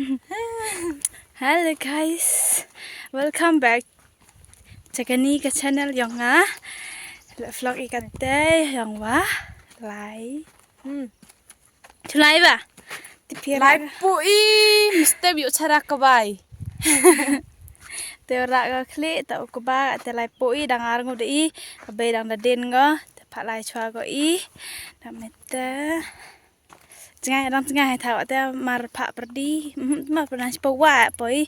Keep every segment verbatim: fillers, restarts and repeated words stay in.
Hello guys, welcome back cha kani ka channel yong nga. Le vlog i katæ yong wa lai. Hmm. Chu lai wa? Te phi lai ra poi, mistep yoh chara ka bai. Te wa ra ka khlieh, ta u ka ba, te lai poi, dang ar ngut i, ka bei dang da den ko, te pha lai chwa ko i, da mete. Jngai, dang jngai thaw, te mar pha pyrdi, mhm, mar pyrdi chi pa wa poi.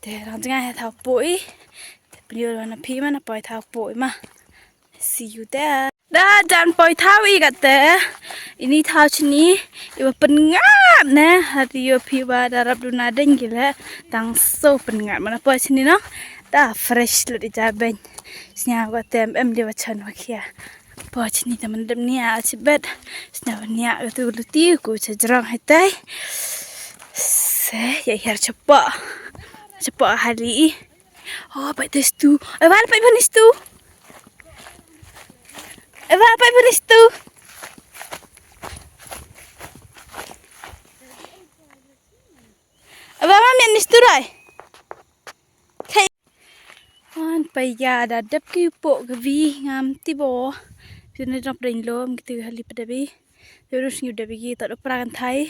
Te dang jngai thaw poi, te pynyoo na phi ma na poi thaw poi ma. See you there. Da jan poi thaw i katæ. Ini thaw chini, i wa pynngat ne, hadi yoh phi wa da rap duna deng ki le, dang so pynngat mana poi chini no. Da fresh lut i ja beiñ. Sñiaw katæ em, em di wa chan wa khia. Poi chini ta man dep nia chibet. Sñiaw wa nia katu luti ku cha jrong heitai. Se, ya hiar chapa. Chapa hali i. Oh, pait te stu. Ewa, pait bani stu. Ewa, pait bani stu. Ewa, ma mian ni stu rai. Khei. Wan pait ya da dep ki poh ka wi ngam ti bo. Phi ne dap dang lom ki ti hali pa da wi. Te rus ngi da wi ki ta da pra kan thai.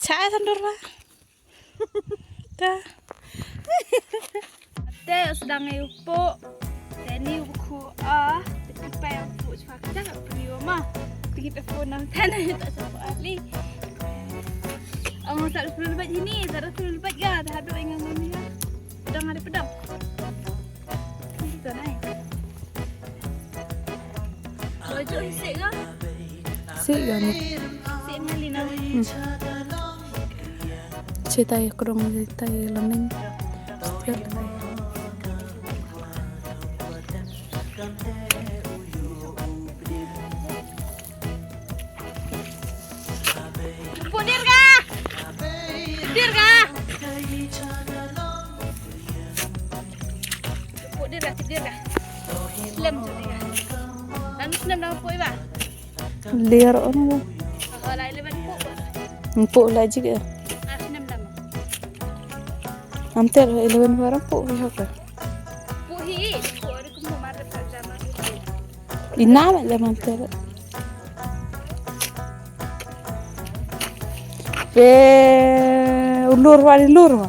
Cha san dor ba. Ta. Te os dang e upo. Te ni u khu a. Te pi pa u khu chwa ka ka prio ma. Pi pa phone nam te na ta cha ali. Ang sa prio ba hini, sa prio ba ga, ta hadu ingang ni. Pedang ada pedang. Sik ga ni. Sik ngali na. Hmm. Chitai krong, chitai laning. Pu dir ka? Dir ka? Pu dir ka, dir ka? Slem tu dir ka. Nanu slem na pu i ba? Lir on ba? Ala eleven pu. Pu la jik ya. Ah, slem dam. Am ter eleven barang pu hi hok. Pu hi, pu ri kum mar da jama. Ina ma le man te. Pe ulur wa, ulur wa.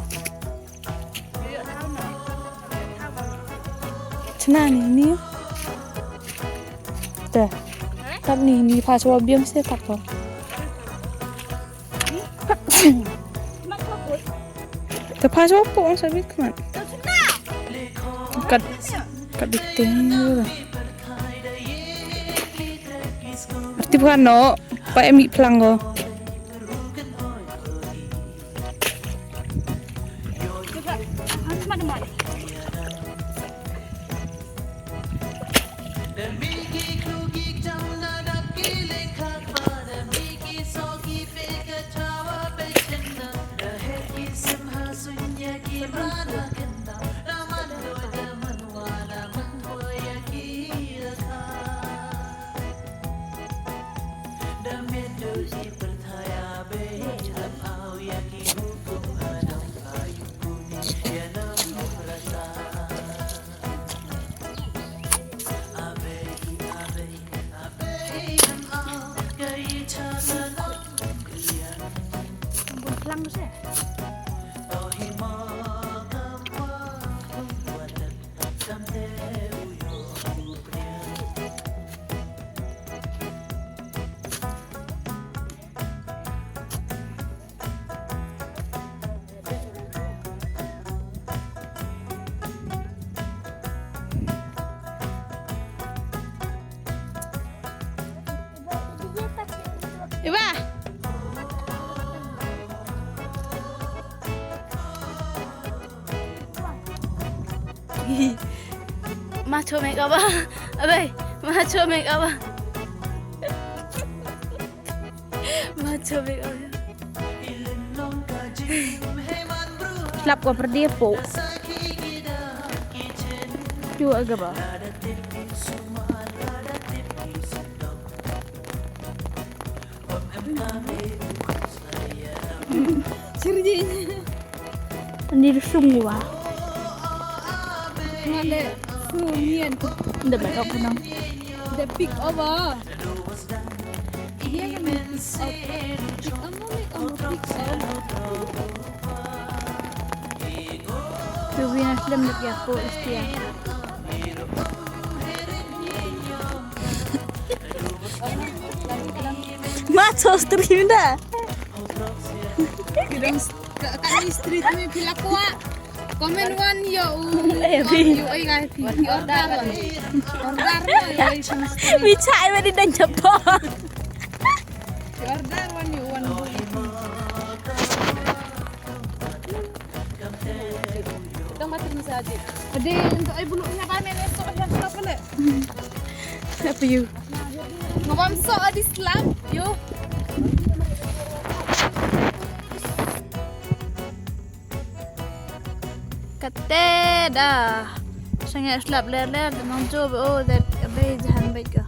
Chna ni ni. Te. Tap ni ni pha chwa biang se tap ko. Te pha chwa po sa bik man. Kat, kat bik te ni. Arti bukan no, pa emi plang ko. Iba. Macho make up ba. Abai, macho make up ba. Macho make up. Slap ko pyrdi po. Chua ka ba. Sirji. Ni sum wa. Ngale sum yen. Da ba ka punang. Da pick over. Yen pick up. Pick up, pick up, pick up. Tu wi na slem da ya ko istia. Ma, so stream da. Kidang ka, ka ni street mi pila kwa. Comment wan yo u. Eh, wan yo, oi, guys, pi. Order wan. Order wan yo, oi, sama street. Bicha ai wadi dan cepat. Order wan yo, wan. Tang mati ni sa adik. Adik, untuk ai bulu nya ba men esok nya apa le? Siapa you? Ngabam sok di slap, yo. Kate da. Sangeh slap ler ler, da nong jo, oh, da, abe jahan baik ka.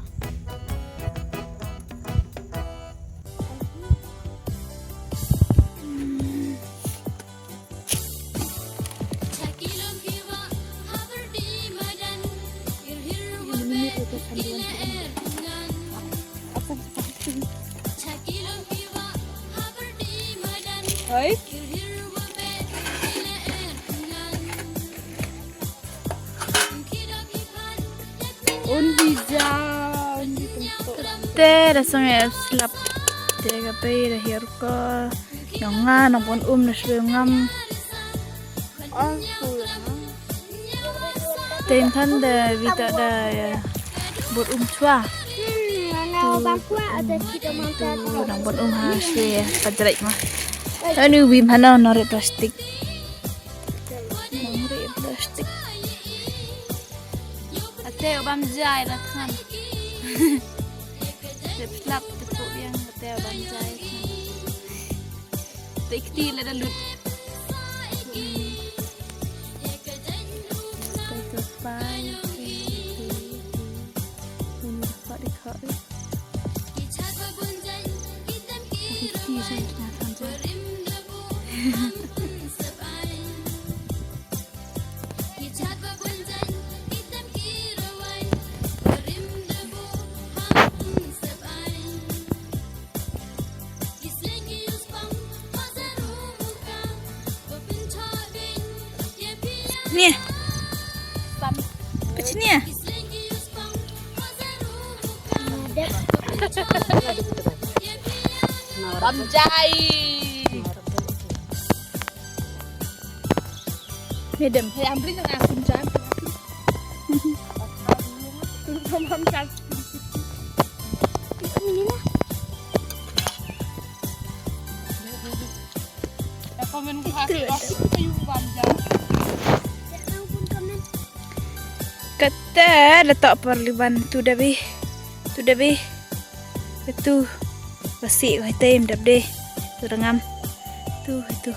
Hoi. Un visa, un visa. Te da sangeh slap. Te ka pei da hiar ko. Yong nga nong bun um na sbe ngam. Te than da vita da, eh, bun um chwa. Tu, tu nong bun um ha sbe pajrek ma. Anu wim hano nore plastik. Nore plastik. Ate u bam jai la than. Te slap te pu biang ate u bam jai than. Te kti le da lut. Te tu pai, te, te, te, te, te, te, te, te, te, Ni. Pachnia. Bam jai. Madam. Hey, Amri, nang asin jan. Bam jai. Itu ada. Kata da tok parliban tu da bi. Tu da bi. Itu. Basi ko hitai dap deh. Tu rengam. Tu, itu.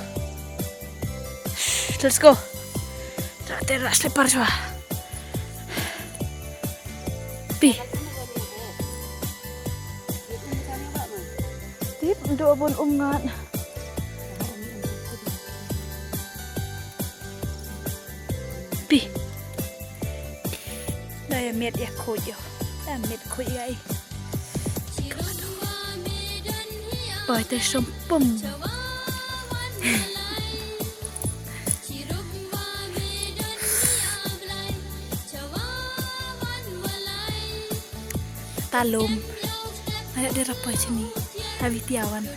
Let's go. Terak, terak, slipper chwa. Pi. Tip, dua bun um ngat. Pi. Da ya miet ya khoj yo. Da miet khoj ya i. Pai te sompum. Talum. Ayo de rapai chini. Abi tiawan.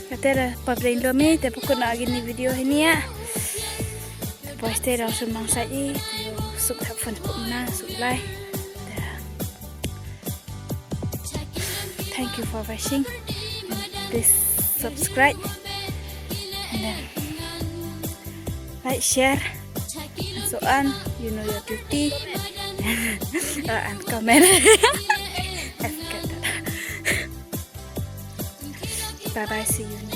Kate da pa brain lo me, te pukun agi ni video hini ya. Te poi stay da sum nang sa i. Suk thap phone puk na, suk lai. Te. Thank you for watching. And please subscribe. And then like, share. And so on. You know your duty. Uh, and comment. Bye bye. See you.